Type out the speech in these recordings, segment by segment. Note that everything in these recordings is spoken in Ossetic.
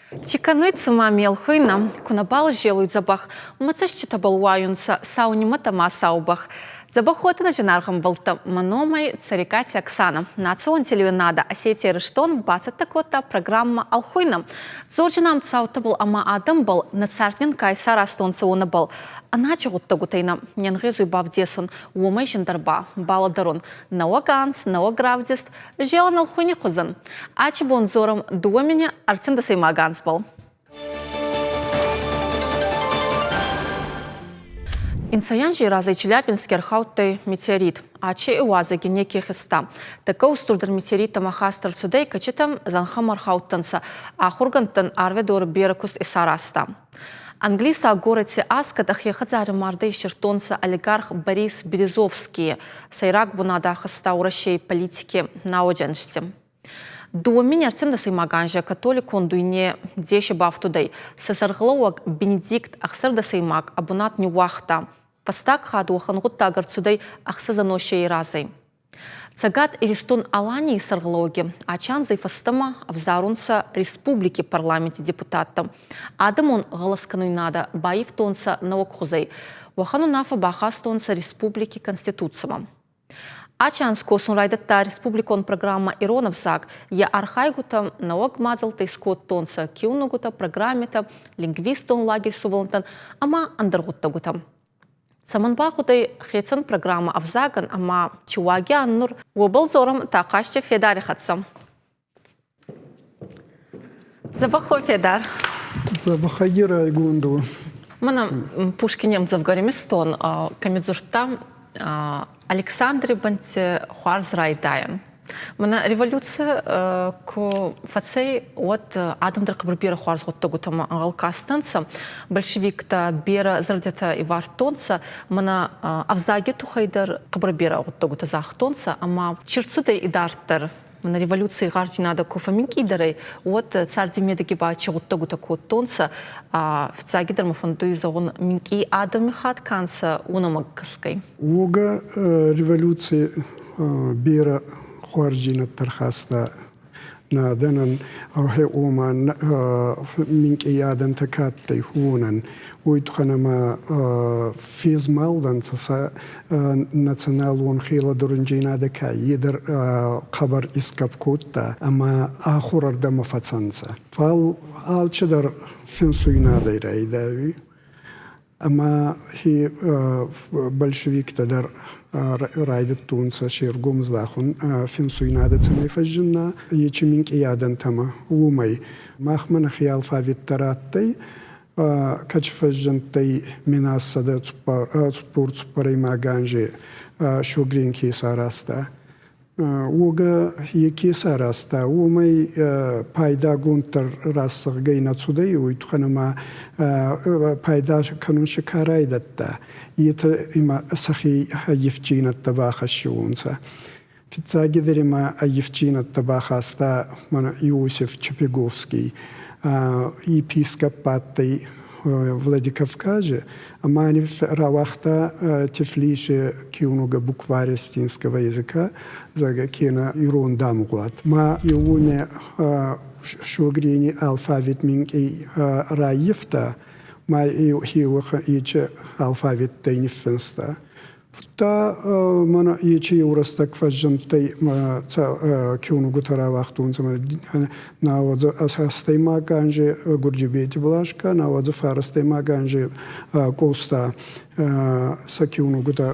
Чи кӕнуй цума ме лхуйнӕ, ку нӕбал зелуй дзӕбӕх, мӕ цӕститӕбӕл уайунцӕ сау нимӕт ӕма сау бӕх. Дзӕбӕх уотӕ нӕ зинаргъ ӕмбӕлттӕ, мӕ номӕй Цӕрикъати Оксана. Национ телеуинадӕ Осетия Ирыстон бацӕттӕ кодта программӕ Ӕлхуйнӕ. Дзорджинам цаутӕбӕл ӕма адӕмбӕл нӕ цард нин ка исаразтонцӕ, уонӕбӕл. Ӕнӕчи гъуддӕгутӕй нӕ не нгъезуй бавдесун, уомӕй зиндӕр ба балӕдӕрун. Нӕуӕг анз, нӕуӕг равдист, Зелӕн ӕлхуйни хузӕн. Ачи бон дзорӕм дууӕ ӕртиндӕсӕймаг анзбӕл. Инсайанжи разӕй Челябински ӕрхаудтӕй метеорит. Ачи уазӕги неке хизта. Тӕккӕ устурдӕр метеориттӕмӕ хаст ӕрцудӕй, кӕцитӕ зӕнхӕмӕ ӕрхаудтӕнцӕ. Ахургӕндтӕн арведор берӕ куст исаразта. Англисаг горӕти Аскад ӕхе хӕдзари мардӕй иссирдтонцӕ олигарх Борис Березовскийи, сӕйраг бунат ахӕста Уӕрӕсей политики науӕджӕнсти. 2013 анзи католикон дуйне деси бафтудӕй, сӕ сӕргълӕууӕг Бенедикт ӕхсӕрдӕсӕймаг ӕ бунат ниууагъта. Фӕстаг хатт уӕхӕн гъуддаг ӕрцудӕй ӕхсӕзӕносей разӕй. Цӕгат Иристон-Аланийи сӕргълӕууӕги ачанзӕй фӕстӕмӕ ӕвзарунцӕ республики парламенти депутаттӕ. Адӕмон гъӕлӕскӕнуйнадӕ байивтонцӕ нӕуӕг хузӕй. Уӕхӕн унаффӕ бахастонцӕ республики Конституцимӕ. Ачанз косун райдӕдта республикон программӕ «Ирон ӕвзаг». Е архайгутӕ нӕуӕг мадзӕлттӕ искодтонцӕ киунугутӕ, программитӕ, лингвистон лагерь сувӕллӕнттӕн ӕма ӕндӕр гъуддӕгутӕ. Цӕмӕн багъудӕй хецӕн программӕ ӕвзагӕн ӕма чи уаги ан нур, уобӕл дзорӕм Тахъазти Федари хӕццӕ. Дзӕбӕх уо, Федар. Дзӕбӕхӕй райгонд у. Мӕнӕ Пушкини ӕмдзӕвгӕ римистон, кӕми дзурдта Александри бӕнтти хуарз райдайӕн. Мӕнӕ революци ку фӕцӕй, уӕд адӕм дӕр хъӕбӕр берӕ хуарз гъуддӕгутӕмӕ ӕнгъӕл кастӕнцӕ. Большевиктӕ берӕ зӕрдитӕ ивардтонцӕ, мӕнӕ ӕвзаги туххӕй дӕр хъӕбӕр берӕ гъуддӕгутӕ загътонцӕ ӕма чи рцудӕй идарддӕр мӕнӕ революций гъардзийнадӕ ку фӕмминкъийдӕр ӕй, уӕд царди медӕги ба чи гъуддӕгутӕ кодтонцӕ, фиццагидӕр мӕ фӕндуй зӕгъун, минкъий адӕмихатт ка нцӕ, уонӕмӕ гӕсгӕй. Уогӕ революци берӕ хуарздзийнӕдтӕ рхаста нӕ адӕнӕн, ӕхе ома минкъий адӕнтӕ ка адтӕй, уонӕн. Уой туххӕн ӕма фезмалдӕнцӕ сӕ националон хелӕдӕрундзийнадӕ ка е дӕр хъӕбӕр искӕп кодта ӕма ахурӕрдӕмӕ фӕцӕнцӕ. Фал алчидӕр финсуйнадӕй райдайуй. Ӕма хи большевиктӕ дӕр райдӕдтонцӕ се ргом здахун финсуйнадӕ цӕмӕй фӕззинна, ечи минкъий адӕнтӕмӕ, уомӕй. Махмӕ нӕхе алфавит дӕр адтӕй, кӕд фӕззиндтӕй 1744 цуппӕрӕймаг анзи Шогрин ке исаразта. Уогӕ е ке исаразта, уомӕй пайдагонддӕр рӕсугъдӕй нӕ цудӕй, уой туххӕн ӕма пайда кӕнун си ка райдӕдта, етӕ имӕ сӕхе ӕййивддзийнӕдтӕ бахӕссиуонцӕ. Фиццагидӕр имӕ ӕййивддзийнӕдтӕ бахаста мӕнӕ Иосиф Чепеговский, епископ адтӕй Владикавкази, ӕма рауагъта Тифлиси киунугӕ букварь осетинского языка, зӕгъгӕ, кенӕ ирон дамугъуат. Ма еуоне Шогрини алфавит минкъий раййивта, ма ечи алфавиттӕй ниффинста. Та мӕнӕ ечи еу рӕстӕг фӕззиндтӕй киунугутӕ рауагътонцӕ науӕдзӕ ӕстӕймаг анзи Гурджибети Блашка, науӕдзӕ фарӕстӕймаг анзи Къоста сӕ киунугутӕ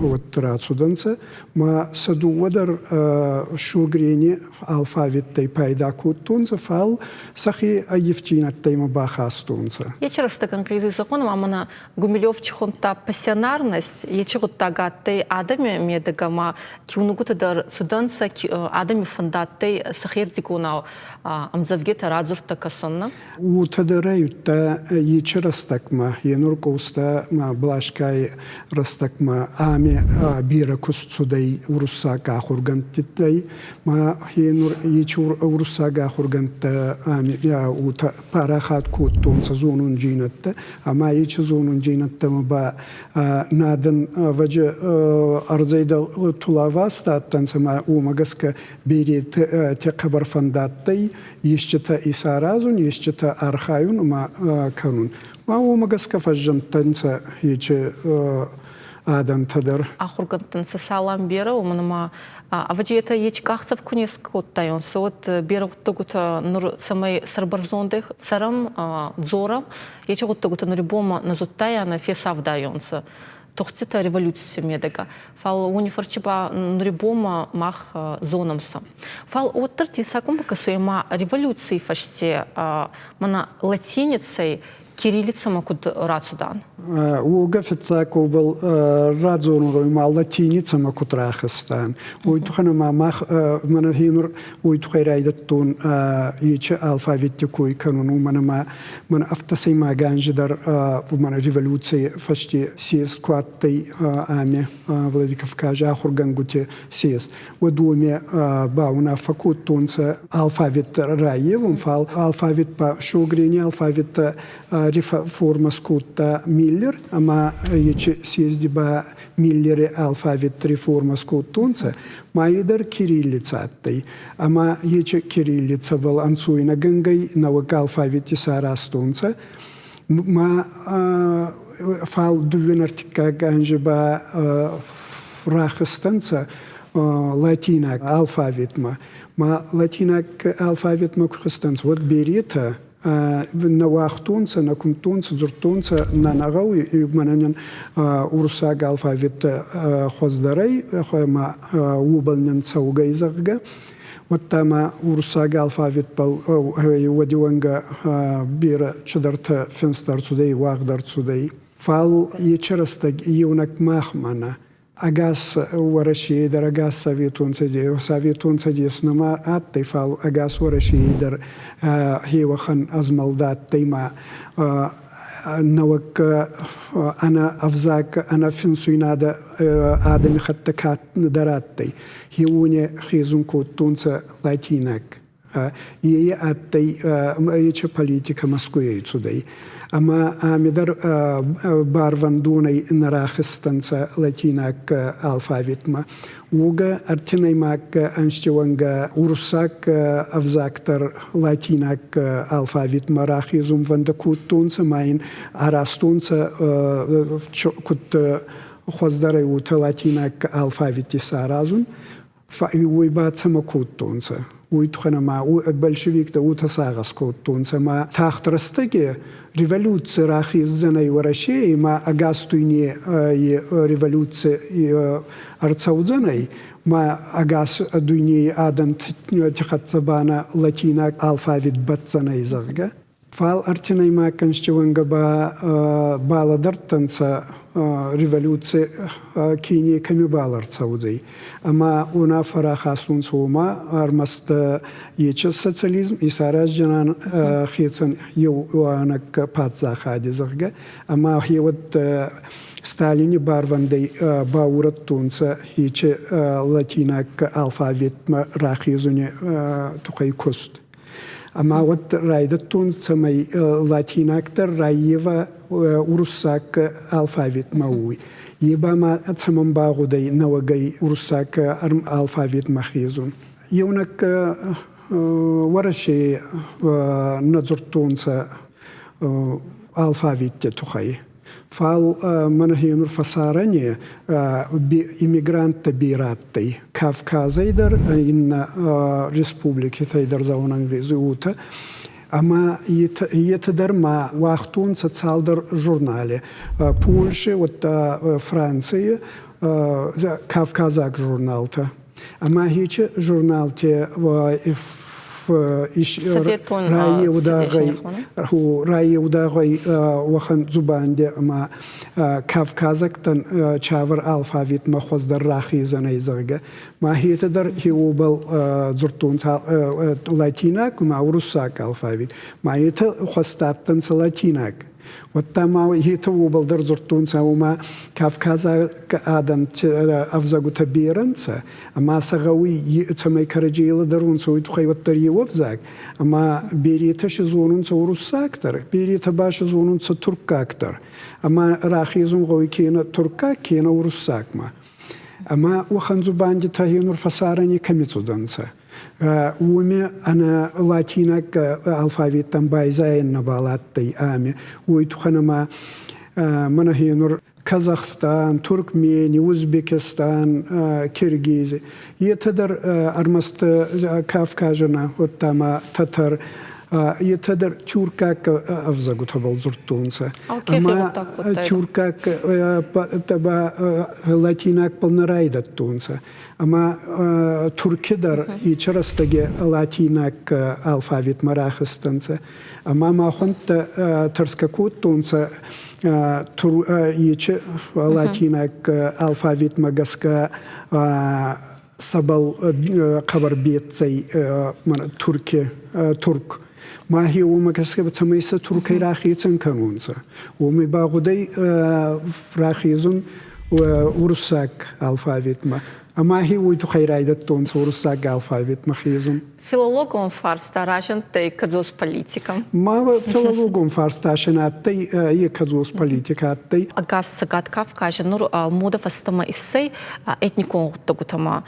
уӕд рацудӕнцӕ. Ма сӕ дууӕ дӕр Шугрени алфавиттӕй пайда кодтонцӕ, фал сӕхе ӕййивддзийнӕдтӕ имӕ бахастонцӕ. Ечи рӕстӕг ӕнгъезуй закъон, ӕма мӕнӕ Гумилев чи хундта пассионарность, ечи гъуддаг адтӕй адӕми медӕгӕ ма киунугутӕ дӕр цудӕнцӕ адӕми фӕндадтӕй сӕхердигонау ӕмдзӕвгитӕ радзурдтӕ кӕсун. Уотӕ дӕр ӕй удта ечи рӕстӕгмӕ, е нур Къоста ма Блашка Фыдыбӕстӕйы рӕстӕгмӕ ами берӕ куст цудӕй уруссаг ахургӕндтитӕй, ма хенур ечи уруссаг ахургӕндтӕ ами парахат кодтонцӕ зонундзийнӕдтӕ, ӕма ечи зонундзийнӕдтӕмӕ ба надӕн ӕвӕджи ӕрдзӕй тулаваст адтӕнцӕ ма уомӕ гӕсгӕ беретӕ хъӕбӕр фӕндадтӕй есчитӕ исаразун, есчитӕ архайун ӕма кӕнун. Ма уомӕ гӕсгӕ фӕззиндтӕнцӕ ечи адӕмтӕ дӕр. Ахургӕндтӕн сӕ салам берӕ, уомӕн ӕма ӕвӕджи етӕ ечи къахдзӕф ку не скодтайонцӕ, уӕд берӕ гъуддӕгутӕ нур цӕмӕй сӕрбӕрзондӕй цӕрӕм, дзорӕм, ечи гъуддӕгутӕ нури бонмӕ нӕ зудтайанӕ, фесавдайонцӕ тугъдтитӕ революци медӕгӕ. Фал уони фӕрци ба нури бонмӕ мах зонӕм сӕ. Фал уӕддӕр тесакун бакӕсуй ӕма революций фӕсте мӕнӕ латиницӕй кириллицӕмӕ куд рацудан? Уогӕ фиццаг уобӕл радзорун ма латиницӕмӕ куд рахизтан. Уой туххӕн ӕма мах мӕнӕ хенур уой туххӕй райдӕдтон ечи алфавитти кой кӕнун, уомӕн ӕма мӕн ӕфтӕсӕймаг анзи дӕр уомӕн революций фӕсте съезд ку адтӕй ами Владикавкази ахургӕнгути съезд, уӕд уоми баунаффӕ кодтонцӕ алфавит раййевун, фал алфавит ба Шогрени алфавит реформӕ скодта Миллер, ӕма ечи съезди ба Миллери алфавит реформӕ скодтонцӕ, ма е дӕр кириллицӕ адтӕй. Ӕма ечи кириллицӕбӕл ӕнцойнӕгӕнгӕй нӕуӕг алфавит исаразтонцӕ. Ма фал дууӕ анзи ба рахызтӕнцӕ латинаг алфавитмӕ. Ма латинаг алфавитмӕ ку хызтӕнцӕ, уӕд беретӕ нӕ уагътонцӕ, нӕ кумдтонцӕ, дзурдтонцӕ нӕ нӕ гъӕуй, мӕнӕн уруссаг алфавит хуӕздӕр ӕй, ма уобӕл нӕ цӕугӕй, зӕгъгӕ. Уӕдта ма уруссаг алфавитбӕл уӕди уӕнгӕ берӕ цидӕртӕ финст ӕрцудӕй, уагъд ӕрцудӕй. Фал ечи рӕстӕг еунӕг махмӕ нӕ, ӕгас Уӕрӕсейи дӕр, ӕгас Советон Цӕдес, Советон Цӕдес нӕма адтӕй, фал ӕгас Уӕрӕсейи дӕр хеуӕхӕн ӕзмӕлд адтӕй ма нӕуӕг ӕнӕ ӕвзаг, ӕнӕ финсуйнадӕ адӕмихӕттӕ ка дӕр адтӕй, хеуони хезун кодтонцӕ латинаг. Е адтӕй ечи политикӕ Мӕскуйӕй цудӕй. Ӕма ами дӕр барвӕндонӕй нӕ рахизтӕнцӕ латинаг алфавитмӕ. Уогӕ ӕртинӕймаг ӕнзти уӕнгӕ уруссаг ӕвзаг дӕр латинаг алфавитмӕ рахезунвӕндӕ кодтонцӕ ма ин аразтонцӕ куд хуӕздӕрӕй уотӕ латинаг алфавит исаразун. Уой ба цӕмӕ кодтонцӕ? Уой туххӕн ӕма большевиктӕ уотӕ сагъӕс кодтонцӕ, ӕма тагъд рӕстӕги революци рахездзӕнӕй Уӕрӕсей ма ӕгас дуйней революци ӕрцӕудзӕнӕй, ма ӕгас дуйней адӕмти хӕццӕ ба нӕ латинаг алфавит бӕтдзӕнӕй, зӕгъгӕ. Фал ӕртинӕймаг ӕнзти уӕнгӕ ба балӕдӕрдтӕнцӕ революци ке некӕми бал ӕрцӕудзӕй. Ӕма унаффӕ рахастонцӕ уомӕ, ӕрмӕст ечи социализм исараздзӕнӕн хецӕн еуӕнӕг паддзахади, зӕгъгӕ. Ӕма гъеуӕд Сталини барвӕндӕй баурӕдтонцӕ ечи латинаг алфавитмӕ рахезуни туххӕй куст. Ӕма уӕд райдӕдтон, цӕмӕй латинаг дӕр раййева уруссаг алфавитмӕ уй. Е ба ма цӕмӕн багъудӕй нӕуӕгӕй уруссаг алфавитмӕ хезун. Еунӕг Уӕрӕсей нӕ дзурдтонцӕ алфавитти туххӕй. Фал мӕнӕ нур фӕсарӕни иммигранттӕ берӕ адтӕй. Кавказӕй дӕр, иннӕ республикитӕй дӕр зӕгъун ӕнгъезуй уотӕ. Ӕма етӕ дӕр ма уагътонцӕ цалдӕр журнали. Польши, уӕдта Франций кавказаг журналтӕ. Ӕма ечи журналти райеудагъӕй уӕхӕн дзубанди ӕма кавказӕгтӕн чавӕр алфавитмӕ хуӕздӕр рахезӕнӕй, зӕгъгӕ. Ма хетӕ дӕр хеуобӕл дзурдтонцӕ латинаг ма уруссаг алфавит. Ма етӕ хуӕст адтӕнцӕ латинаг. Уӕдта ма етӕ уобӕл дӕр дзурдтонцӕ, уома кавказаг адӕмти ӕвзӕгутӕ берӕ нцӕ, ӕма сӕ гъӕуй, цӕмӕй кӕрӕдзей лӕдӕронцӕ, уой туххӕй уӕддӕр еу ӕвзаг. Ӕма беретӕ си зонунцӕ уруссаг дӕр, беретӕ ба си зонунцӕ турккаг дӕр. Ӕма рахезун гъӕуй кенӕ турккаг, кенӕ уруссагмӕ. Ӕма уӕхӕн дзубандитӕ гьенур фӕсарӕни кӕми цудӕнцӕ? Уоми ӕнӕ латинаг алфавиттӕн байзайӕн нӕбал адтӕй ами. Уой туххӕн ӕма мӕнӕ гьенур Казахстан, Туркмени, Узбекистан, Киргизи. Етӕ дӕр ӕрмӕст Кавказы нӕ, уӕдта ма тӕтӕр, етӕ дӕр тюркаг ӕвзӕгутӕбӕл дзурдтонцӕ. Ӕма тюркаг ба латинагбӕл нӕ райдӕдтонцӕ. Ӕма Турки дӕр ичи рӕстӕги латинаг алфавитмӕ рахизтӕнцӕ. Ӕма махуӕнттӕ тӕрсгӕ кодтонцӕ ечи латинаг алфавитмӕ гӕсгӕ сӕбӕл хъӕбӕр беццӕй Турки Турк. Махе уомӕ гӕсгӕ цӕмӕй сӕ Туркӕй рахецӕн кӕнонцӕ. Уоми ба гъудӕй рахезун уруссаг алфавитмӕ. Ӕма хе уой туххӕй райдӕдтонцӕ уруссаг алфавитмӕ хезун. Филологон фарста разиндтӕй кӕдзос политикӕ. Ма филологон фарста син адтӕй е кӕдзос политикӕ адтӕй. Ӕгас Цӕгат Кавкази нур модӕ фӕстӕмӕ иссӕй этникон гъуддӕгутӕмӕ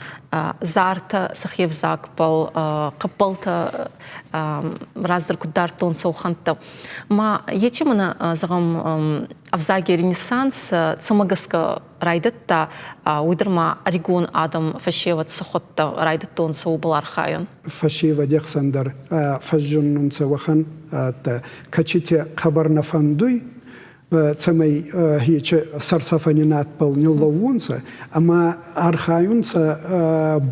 зартӕ сӕхе взагбӕл хъӕппӕлтӕ раздӕр куд дардтонцӕ уӕхӕнттӕ. Ма ечи мӕнӕ зӕгъӕм ӕвзаги ренессанс цӕмӕ гӕсгӕ райдӕдта, уый дӕр ма ӕригон адӕм фӕсевӕд сӕхуӕдтӕ райдӕдтонцӕ уобӕл архайун. Фӕсевӕди хсӕн дӕр фӕззиннунцӕ уӕхӕн кӕцити хъӕбӕр нӕ фӕндуй, цӕмӕй хече сӕрсӕфӕни надбӕл ниллӕуонцӕ ӕма архайунцӕ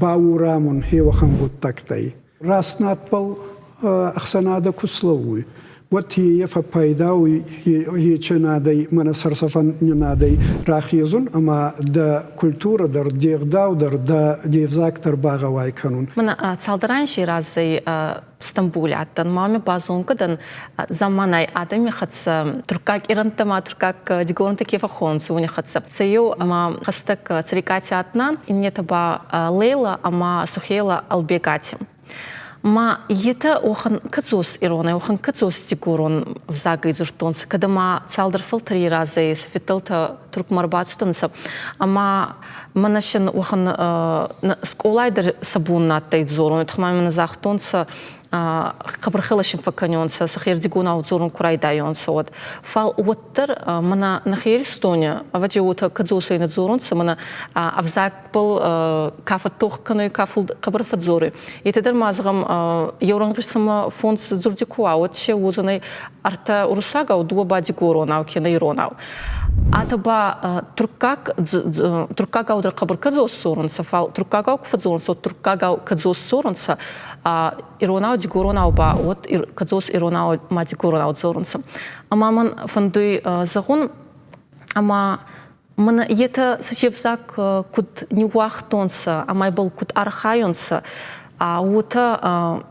бауорамун хе уӕхӕн гъуддӕгтӕй. Раст надбӕл ӕхсӕнадӕ ку слӕууй, уӕд е фӕппайда уй еченадӕй, мӕнӕ сӕрсӕфӕн надӕй рахезун ӕма дӕ культурӕ дӕр, де гъдау дӕр, дӕ де взаг дӕр багъӕуай кӕнун. Мӕнӕ цалдӕр анзи разӕй Стамбули адтӕн, ма ми базонгӕ дӕн замманай адӕми хӕццӕ, турккаг ирӕнттӕ ма турккаг дигорӕнтӕ ке фӕххонунцӕ, уони хӕццӕ. Сӕ еу ӕма хӕстӕг Цӕрикъати Аднан, иннетӕ ба Лейла ӕма Сухейла Албегати. Ма етӕ уӕхӕн кӕдзос иронӕй, уӕхӕн кӕдзос дигорон ӕвзагӕй дзурдтонцӕ, кӕд ӕма цалдӕр фӕлтӕри разӕй сӕ фиддӕлтӕ Туркмӕ ӕрбацудӕнцӕ, ӕма мӕнӕ син уӕхӕн скъолай дӕр сӕ бон на адтӕй дзорун, ма мӕнӕ загътонцӕ, хъӕбӕр хелӕсин фӕккӕнионцӕ, сӕхердигонау дзорун ку райдайонцӕ, уӕд. Фал уӕддӕр мӕнӕ нӕхе Иристони, ӕвӕдзи, уотӕ кӕдзосӕй нӕ дзорунцӕ, мӕнӕ ӕвзагбӕл ка фӕттох кӕнуй, ка хъӕбӕр фӕдздзоруй. Етӕ дӕр ма, зӕгъӕм, еу рӕнгъи сӕмӕ фондз дзурди ку уа, уӕд се уодзӕнӕй ӕртӕ уруссагау, дууӕ ба дигоронау кенӕ иронау. Атӕ ба турккаг турккагау дӕр хъӕбӕр кӕдзос дзорунцӕ, фал турккагау ку фӕдздзорунцӕ, уӕд турккагау кӕдзос дзорунцӕ, иронау, дигоронау ба уӕд кӕдзос иронау ма дигоронау дзорунцӕ. Ӕма мӕн фӕндуй зӕгъун, ӕма мӕнӕ етӕ се взаг куд ниууагътонцӕ ӕма ибӕл куд архайунцӕ, уотӕ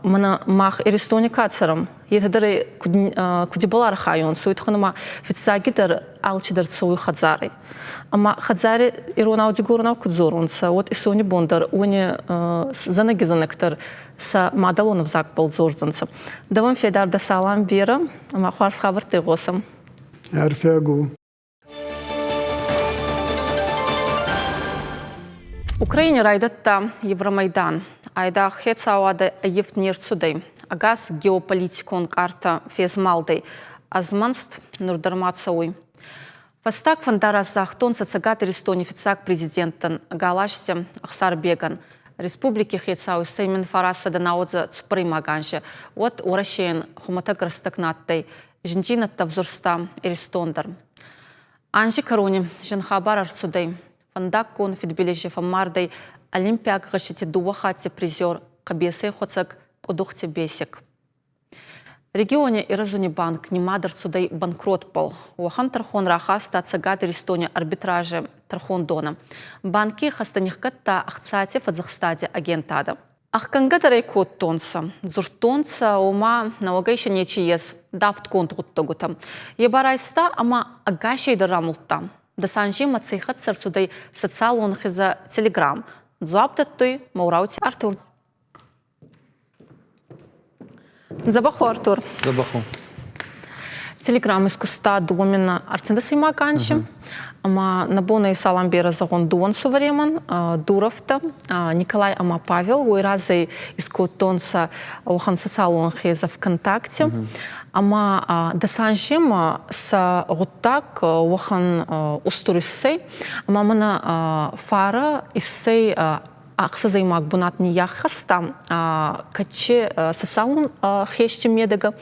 мӕнӕ мах Иристони ка цӕрӕм, етӕ дӕр куд, куд ибӕл архайунцӕ, уой туххӕн ӕма фиццагидӕр алчидӕр цӕуй хӕдзарӕй. Ӕма хӕдзари иронау дигоронау куд дзорунцӕ, уӕд исони бон дӕр уони зӕнӕги зӕнӕгтӕр сӕ мадӕлон ӕвзагбӕл дзордзӕнцӕ. Дӕуӕн федар дӕ салам берӕ ӕма хуарз хабӕрттӕ игъосӕм. Арфӕгу. Украине райдӕдта Евромайдан. Айдагъ хецауадӕ ӕййивд не рцудӕй. Ӕгас геополитикон къартӕ фезмалдӕй. Ӕзмӕнст нур дӕр ма цӕуй. Фӕстаг фӕндараст загътонцӕ Цӕгат Иристони фиццаг президенттӕн Галасти Ӕхсарбегӕн. Республики хецау иссӕй 1994 цуппӕрӕймаг анзи, уӕд Уӕрӕсейӕн хумӕтӕг рӕстӕг на адтӕй. Зиндзийнӕдтӕ ӕвзурста Иристон дӕр. Анзи кӕрони зин хабар ӕрцудӕй. Фӕндаггон фидбилизи фӕммардӕй Олимпиаг гъӕзтити дууӕ хатти призер хъӕбесӕй хуӕцӕг Къудухти Бесик. Региони Ирӕзуни банк нимад ӕрцудӕй банкротбӕл. Уӕхӕн тӕрхон рахаста Цӕгат Иристони арбитражи тӕрхондонӕ. Банки хӕстӕ нихгӕдта ӕхцати фӕдзӕхстади агентадӕ. Ӕхгӕнгӕ дӕр ӕй кодтонцӕ, дзурдтонцӕ, ома нӕуӕгӕй сӕ нечи ес давдгонд гъуддӕгутӕ. Е ба райста ӕма ӕгасӕй дӕр рамулдта. Дӕсанземӕ ци хӕццӕ ӕрцудӕй социалон хизӕ Телеграм. Дзуапп дӕттуй Моураути Артур. Дзӕбӕх у, Артур. Дзӕбӕх у. Телеграм искуста дууӕмина ӕртиндӕсӕймаг анзи. Ӕма нӕ бон ӕй салам берӕ зӕгъун дууӕн сувӕремӕн, Дуровтӕ, Николай ӕма Павел уой разӕй искодтонцӕ уӕхӕн социалон хезӕ ВКонтакте. Ӕма дӕс анземӕ сӕ гъуддаг уӕхӕн устур иссӕй, ӕма мӕнӕ фарӕ иссӕй ӕхсӕзӕймаг бунат ниййахӕста, кӕчи социалон хести медӕгӕ,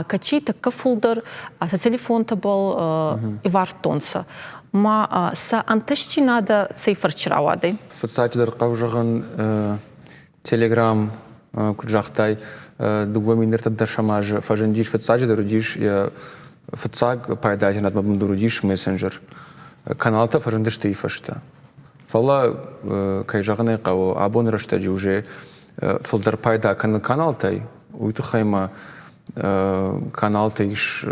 кӕчи тӕккӕ фулдӕр сӕ телефонтӕбӕл ивардтонцӕ. Ма сӕ ӕнтӕстдзийнадӕ цӕй фӕрци рауадӕй? Фыццаджыдӕр хъӕуы зӕгъын, Телеграм, куыд загътай, 2010 азы фӕзындис, фыццаджыдӕр уыдис йӕ фыццаг пайдадзинадмӕ бындур уыдис мессенджер. Каналтӕ фӕзындысты йы фӕстӕ. Фӕлӕ, кӕй зӕгъын ӕй хъӕуы, абоны рӕстӕджы уже фылдӕр пайда кӕны каналтӕй, уый тыххӕй ма каналтӕ ис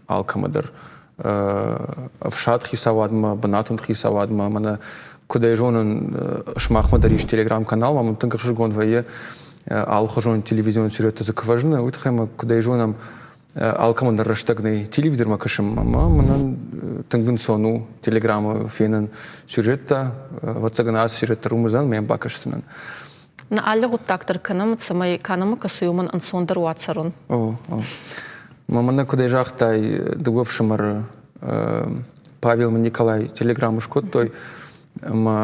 алкӕмӕ дӕр. Ӕфсад хицауадмӕ, бынатон хицауадмӕ, мӕнӕ куыд ӕй зонын, сымахмӕ дӕр ис телеграм-канал, мӕм тынг ӕхсызгон вӕййы алыхуызон телевизион сюжеттӕ дзы куы фӕзыны, уый тыххӕй ма куыд ӕй зонӕм, алкӕмӕн дӕр рӕстӕг нӕй телевизормӕ кӕсынмӕ ӕмӕ мӕнӕн тынг ӕнцон у телеграммы фенын сюжеттӕ. Ӕвӕццӕгӕн, ацы сюжет дӕр уым уыдзӕн, ӕмӕ йӕм бакӕсдзынӕн. Нӕ алы гъуддаг дӕр кӕнӕм, цӕмӕй ка нӕмӕ кӕсуй, уомӕн ӕнцондӕр уа цӕрун. О, о. Мӕнӕ куыдӕй загътай, дыууӕ фсымӕры Павел ӕмӕ Николай телеграммы скодтой, ӕмӕ,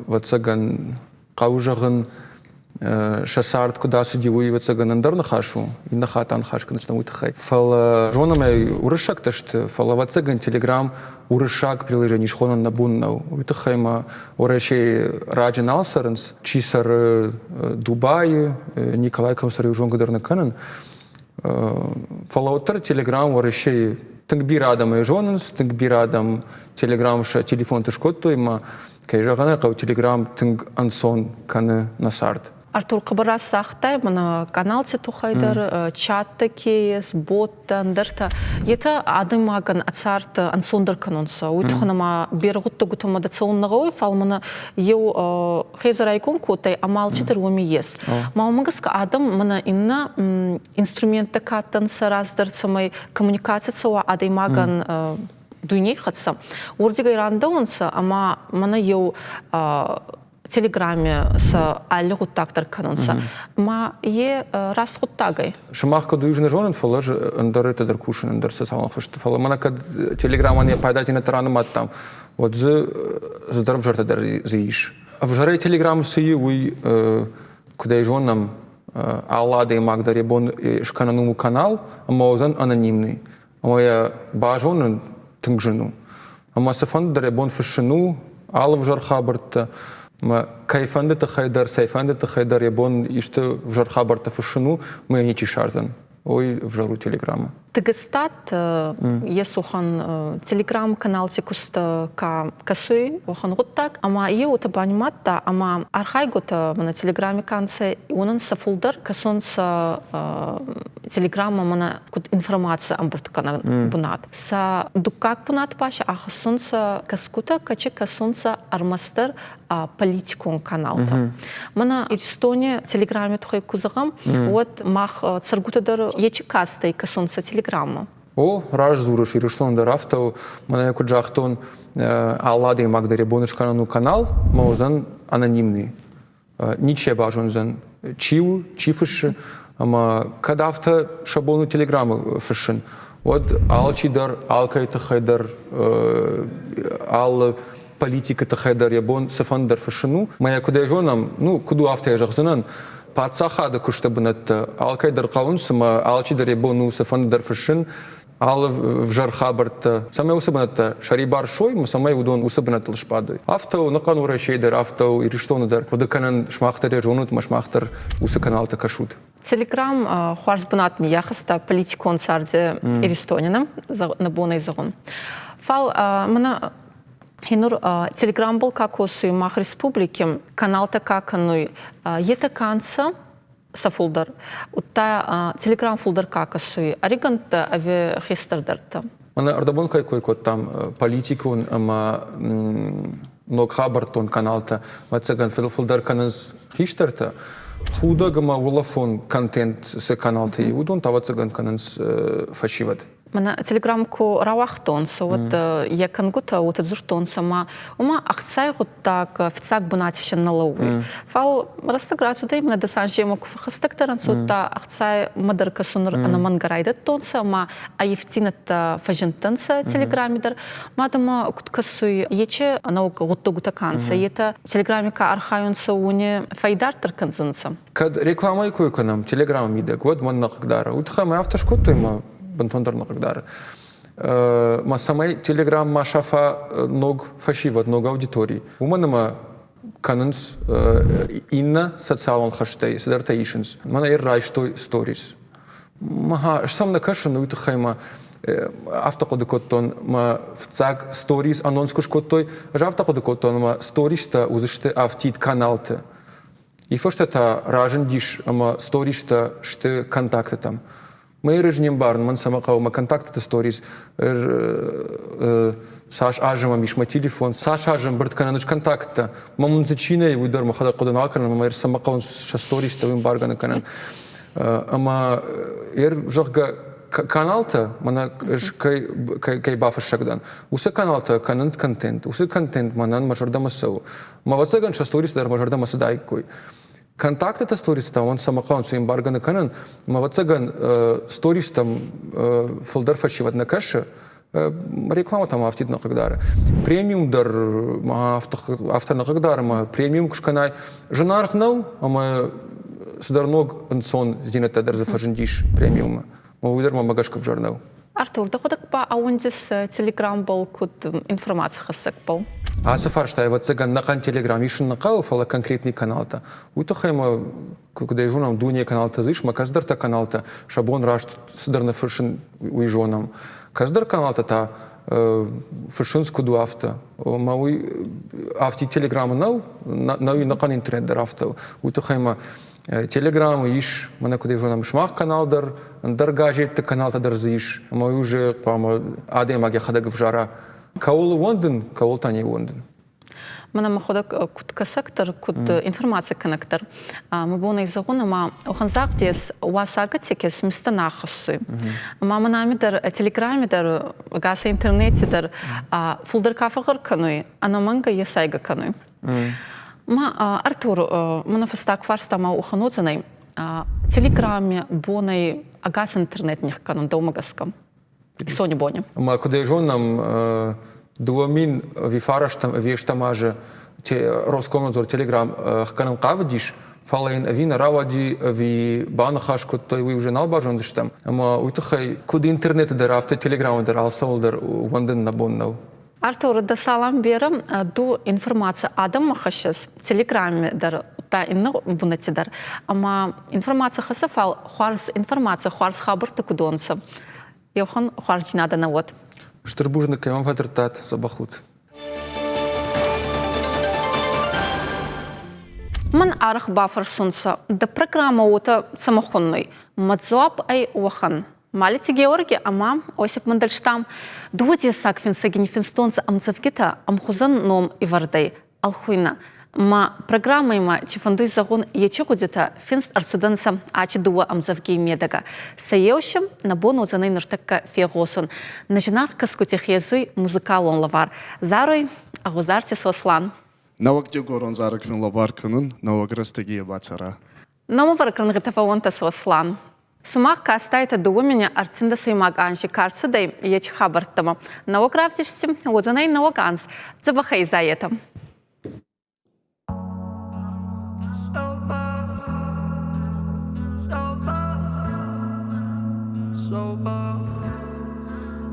ӕвӕццӕгӕн, хъӕуы зӕгъын, сӕ цард куыд ацыди, уый, ӕвӕццӕгӕн, ӕндӕр ныхас у, иннӕ хатт аныхас кӕндзыстӕм уый тыххӕй. Фӕлӕ зонӕм ӕй, уырыссӕгтӕ сты, фӕлӕ, ӕвӕццӕгӕн, Телеграм уырыссаг приложени схонӕн нӕ бон нӕу. Уый тыххӕй ма Уӕрӕсейы раджы нал цӕрынц. Чи цӕры Дубайы, Николай кӕм цӕры, зонгӕ дӕр нӕ кӕнын. Фӕлӕ уӕддӕр Телеграм Уӕрӕсейы тынг бирӕ адӕм ӕй зонынц, тынг бирӕ адӕм Телеграм сӕ телефонты скодтой ӕмӕ Кӕй зӕгъын ӕй хъӕуы, Телеграм тынг ӕнцон кӕны нӕ цард. Артур, хъӕбӕр раст загътай, мӕнӕ каналти туххӕй дӕр, чаттӕ ке ес, боттӕ, ӕндӕртӕ. Етӕ адӕймагӕн ӕ цард ӕнцондӕр кӕнунцӕ. Уой туххӕн ӕма берӕ гъуддӕгутӕмӕ дӕ цӕун нӕ гъӕуй, фал мӕнӕ еу хезӕ райгон кодтай, ӕма алчидӕр уоми ес. Ма уомӕ гӕсгӕ адӕм мӕнӕ иннӕ инструменттӕ ка адтӕнцӕ раздӕр, цӕмӕй коммуникаци цӕуа адӕймагӕн дуйней хӕццӕ. Уордигӕй рандӕунцӕ ӕма мӕнӕ еу телеграмме сӕ алли гъуддаг дӕр кӕнунцӕ. Ма е раст гъуддаг ӕй? Сымах куыд уый нӕ зонын, фӕлӕ ӕз ӕндӕр рӕтты дӕр кусын, ӕндӕр социалон хызты. Фӕлӕ мӕнӕ кӕд телеграммӕн йӕ пайдадзинӕдтӕ ранымадтам, уӕд дзы цыдӕр ӕвзӕртӕ дӕр дзы ис. Ӕвзӕрӕй телеграм цы и, уый куыд ӕй зонӕм, алы адӕймаг дӕр йӕ бон скӕнӕн у канал ӕмӕ уыдзӕн анонимный. Ӕмӕ йӕ базонын тынг зын у. Ӕмӕ цыфӕнды дӕр йӕ бон фыссын у алы ӕвзӕр хабӕрттӕ. Ӕмӕ кӕйфӕнды тыххӕй дӕр, цӕйфӕнды тыххӕй дӕр йӕ бон исты ӕвзӕр хабӕрттӕ фыссын у, ӕмӕ йӕ ничи ссардзӕн. Ой, ӕвзӕр у телеграммӕ. Тыгыстат Есухан телеграм-каналти куст ка кӕсуй, уӕхӕн гъуддаг, ӕма е уотӕ банимадта, ӕма архайгутӕ мӕнӕ телеграми ка нцӕ, уонӕн сӕ фулдӕр кӕсунцӕ телеграммӕ мӕнӕ куд информаци ӕмбурд кӕнӕн бунат. Сӕ дуккаг бунат ба сӕ ахӕссунцӕ кӕсгутӕ, кӕчи кӕсунцӕ ӕрмӕстдӕр политикон каналтӕ. Мӕнӕ Иристони телеграмми туххӕй ку зӕгъӕм, уӕд мах цӕргутӕ дӕр ечи кастӕй кӕсунцӕ телеграммӕ. О, раст дзурыс, Ирыстоны дӕр афтӕ у. Мӕнӕ куыд загътон, алы адӕймаг дӕр йӕ бон скӕнӕн у канал, ӕмӕ уыдзӕн анонимный. Ничи йӕ базондзӕн, чи у, чи фыссы. Ӕмӕ кӕд афтӕ сӕ бон у телеграммы фыссын, уӕд алчи дӕр, алкӕй тыххӕй дӕр, алы политикы тыххӕй дӕр йӕ бон цыфӕнды дӕр фыссын у. Мӕ йӕ куыдӕй зонӕм, ну, куыд у, афтӕ йӕ зӕгъдзынӕн, паддзахады куысты бынӕттӕ алкӕй дӕр хъӕуынц ӕмӕ алчи дӕр йӕ бон у цыфӕнды дӕр фыссын, алы ӕвзӕр хабӕрттӕ, цӕмӕй уыцы бынӕттӕ сӕрибар суой, цӕмӕй уыдон уыцы бынӕттыл сбадой. Афтӕ у ӕнӕхъӕн Уӕрӕсейы дӕр, афтӕ у Ирыстоны дӕр. Хъуыды кӕнын, сымах дӕр йӕ зонут ӕмӕ сымах дӕр уыцы каналтӕ кӕсут. Телеграм хуарз бунат ниййахӕста политикон царди Иристони нӕ бонӕй зӕгъун. Фал мӕнӕ Хинур телеграмбыл ка косуй мах республики, каналтӕ ка кӕнуй, Етӕ ка нцӕ сӕ фулдӕр? Удта Телеграм фулдӕр ка кӕсуй, ӕригӕнттӕ ӕви хестӕрдӕртӕ? Мӕнӕ ӕрдӕбон кӕй кой кодтам, политикон ӕмӕ ног хабӕрттон каналтӕ, ӕвӕццӕгӕн, фылдӕр кӕнынц хистӕртӕ. Худӕг ӕмӕ улӕфон контент цы каналты и, уыдон та, ӕвӕццӕгӕн, кӕнынц фӕсивӕд. Мӕнӕ Телеграм ку рауагътонцӕ, уӕд йӕ кӕнгутӕ уотӕ дзурдтонцӕ, ма уымӕ ӕхцай гъуддаг фиццаг бунати син нӕ лӕууй. Фал рӕстӕг рацудӕй, мӕнӕ дӕсанземӕ ку фӕххӕстӕгдӕр ӕнцӕ, удта ӕхцай дӕр кӕсун ӕнӕмӕнгӕ райдӕдтонцӕ ӕма ӕййивддзийнӕдтӕ фӕззиндтӕнцӕ Телеграми дӕр. Мадӕмӕ куд кӕсуй, ечи нӕуӕг гъуддӕгутӕ ка нцӕ, етӕ Телеграми ка архайунцӕ, уони фӕйдарддӕр кӕндзӕнцӕ. Кӕд рекламӕйы кой кӕнӕм Телеграмы мидӕг, уӕд мӕн нӕ хъыгдары. Уый тыххӕй мӕ афтӕ скодтой мӕ бынтондӕр нӕ хъыгдары. Мӕ цӕмӕй Телеграм ма сафа ног фӕсивӕд, ног аудитори, уымӕн ӕмӕ кӕнынц иннӕ социалон хӕстӕй цыдӕртӕ исынц. Мӕнӕ райстой сторис. Мӕ сӕм нӕ кӕсын, уый тыххӕй мӕ афтӕ хъуыды кодтон, мӕ фыццаг сторис анонс куы скодтой, ӕз афтӕ хъуыды кодтон, ӕмӕ стористӕ уыдзысты афтид каналты. И фӕстӕ та разындис ӕмӕ стористӕ сты контактытӕм. Мӕ ӕз не мбарын, мӕн цӕмӕ хъӕуы мӕ контактыты сторис, цас азы мӕм ис мӕ телефон, цас азы ӕмбырд кӕнӕн ис контакттӕ. Мӕ мын дзы чи нӕй, уый дӕр мӕхӕдӕг хъуыды нал кӕнын, ӕмӕ цӕмӕ хъӕуынц сӕ стористӕ, уый ӕмбаргӕ нӕ кӕнын. Ӕмӕ зӕгъгӕ, каналтӕ, мӕнӕ ӕз кӕй бафыссӕг дӕн, уыцы каналтӕ кӕнынц контент. Уыцы контент мӕнӕн мӕ зӕрдӕмӕ цӕуы. Мӕ ӕвӕццӕгӕн сӕ стористӕ дӕр мӕ зӕрдӕмӕ цыдаиккой. Контактыты стористӕ уон цӕмӕ хъӕуынц, уый ӕмбаргӕ нӕ кӕнын. Мӕ ӕвӕццӕгӕн стористӕм фылдӕр фӕсивӕд нӕ кӕсы, рекламӕтӕм афтид нӕ хъыгдары. Премиум дӕр афтӕ нӕ хъыгдары, ӕмӕ премиум куы скӕнай, зынаргъ нӕу, ӕмӕ цыдӕр ног ӕнцондзинӕдтӕ дӕр дзы фӕзындис премиумы. Уый дӕр мӕмӕ гӕсгӕ ӕвзӕр нӕу. Артур, дӕхуӕдӕг ба ӕууӕндис Телеграмбӕл куд информацихӕссӕгбӕл? Ацы фарста, ӕвӕццӕгӕн, нӕхъӕн Телеграм исын нӕ хъӕуы, фӕлӕ конкретный каналтӕ. Уый тыххӕй ма, куыд ӕй зонӕм, дунейы каналтӕ дзы ис, ма кӕцыдӕртӕ каналтӕ сӕ бон раст цыдӕр ныффыссын, уый зонӕм. Кӕцыдӕр каналтӕ та фыссынц куыд у, афтӕ. Ӕмӕ уый афтид Телеграмы нӕу, нӕу нӕхъӕн интернет дӕр афтӕ у. Уый тыххӕй ма Телеграмы ис, мӕнӕ куыд зонӕм, сымах канал дӕр, ӕндӕр газетты каналтӕ дӕр дзы ис, ӕмӕ уый уже хъуамӕ адӕймаг йӕхӕдӕг ӕвзара, кӕуыл ууӕндын, кӕуыл та не ууӕндын. Мӕнӕ мӕхуӕдӕг куд кӕсӕгдӕр, куд информаци кӕнӕгдӕр, мӕ бон ӕй зӕгъун, ӕма уӕхӕн загъд ес, уасӕгӕ текес мистӕ нӕ хӕссуй. Ӕма мӕн ами дӕр, телеграми дӕр, ӕгас интернети дӕр фулдӕр ка фӕгъгъӕр кӕнуй, ӕнӕмӕнгӕ е сайгӕ кӕнуй. Ма Артур, мӕнӕ фӕстаг фарста ма уӕхӕн уодзӕнӕй. Телеграме бонӕй ӕгас интернет нихкӕнун дӕумӕ гӕсгӕ? Исони бони. Ма куд ӕй зонӕм, 2000 ӕви фарӕстӕм ӕви ӕстӕм азы Роскомнадзор Телеграм ӕхгӕнын хъавыдис, фӕлӕ йын ӕви нӕ рауади, ӕви баныхас кодтой, уый уже нал базондзыстӕм. Ӕмӕ уый тыххӕй куыд интернеты дӕр, афтӕ Телеграмы дӕр алцӕуыл дӕр ууӕндын нӕ бон нӕу. Артур, дӕ салам берӕ. Ду информаци адӕммӕ хӕссыс Телеграме дӕр, удта иннӕ бунӕтти дӕр. Ӕма информаци хӕсса, фал хуарз информаци, хуарз хабӕрттӕ куд уонцӕ, еуӕхӕн хуарздзийнадӕ нӕ уод. Стыр бузныг, кӕй мӕм фӕдзырдтат, дзӕбӕх ут. Мӕн арӕх бафӕрсунцӕ, дӕ программӕ уотӕ цӕмӕ хуннуй? Мӕ дзуапп ӕй уӕхӕн. Малити Георги ӕма Осип Мандельштам дууӕ дессаг финсӕги ниффинстонцӕ ӕмдзӕвгитӕ ӕмхузӕн ном ивӕрдӕй ӕлхуйнӕ. Ма программӕмӕ чи фӕндуй зӕгъун, ечи гъудитӕ финст ӕрцудӕнцӕ ачи дууӕ ӕмдзӕвгей медӕгӕ. Сӕ еу си нӕ бон уодзӕнӕй нуртӕккӕ фегъосун. Нӕ зинаргъ кӕсгути хезуй музыкалон лӕвар. Заруй Ӕгъузарти Сослан. Нӕуӕг дигорон зарӕг лӕвар кӕнун, нӕуӕг рӕстӕги бацӕра. Номӕвӕрӕг рӕнгъитӕ фӕууӕнтӕ Сослан. Сумах кастайтӕ дууӕ мине ӕртиндӕсӕймаг анзи ка рцудӕй, ечи хабӕрттӕмӕ. Нӕуӕг равдисти уодзӕнӕй нӕуӕг анз. Дзӕбӕхӕй изайетӕ.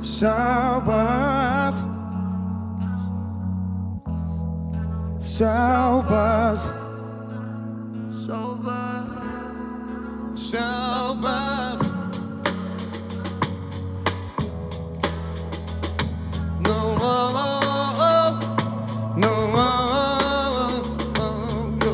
Саубах, Саубах, Саубах. No, oh, oh, no, oh, oh, no.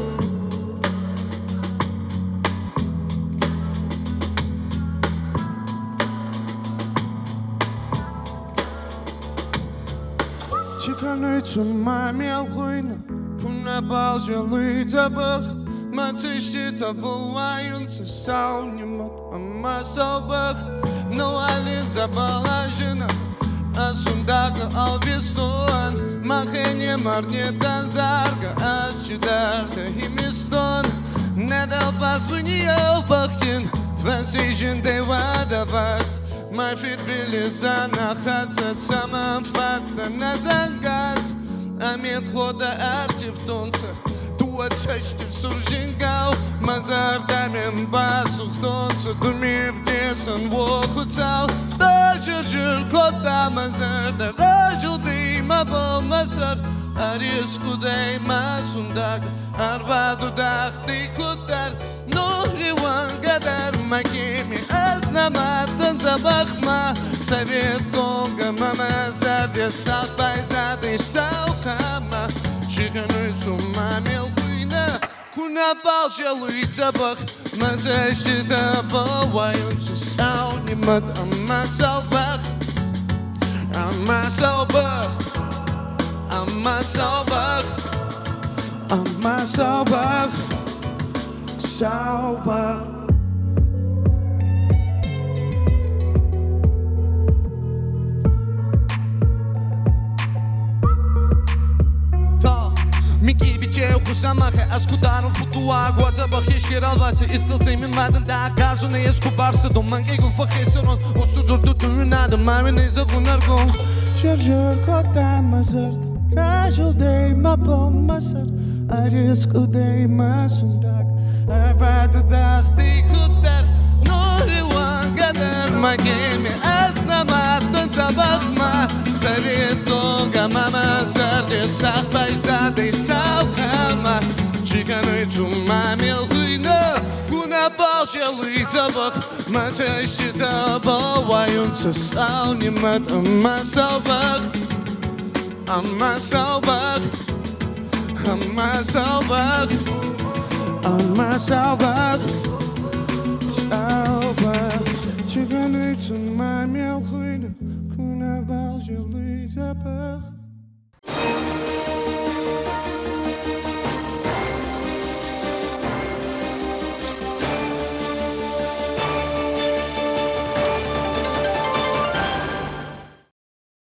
Kuna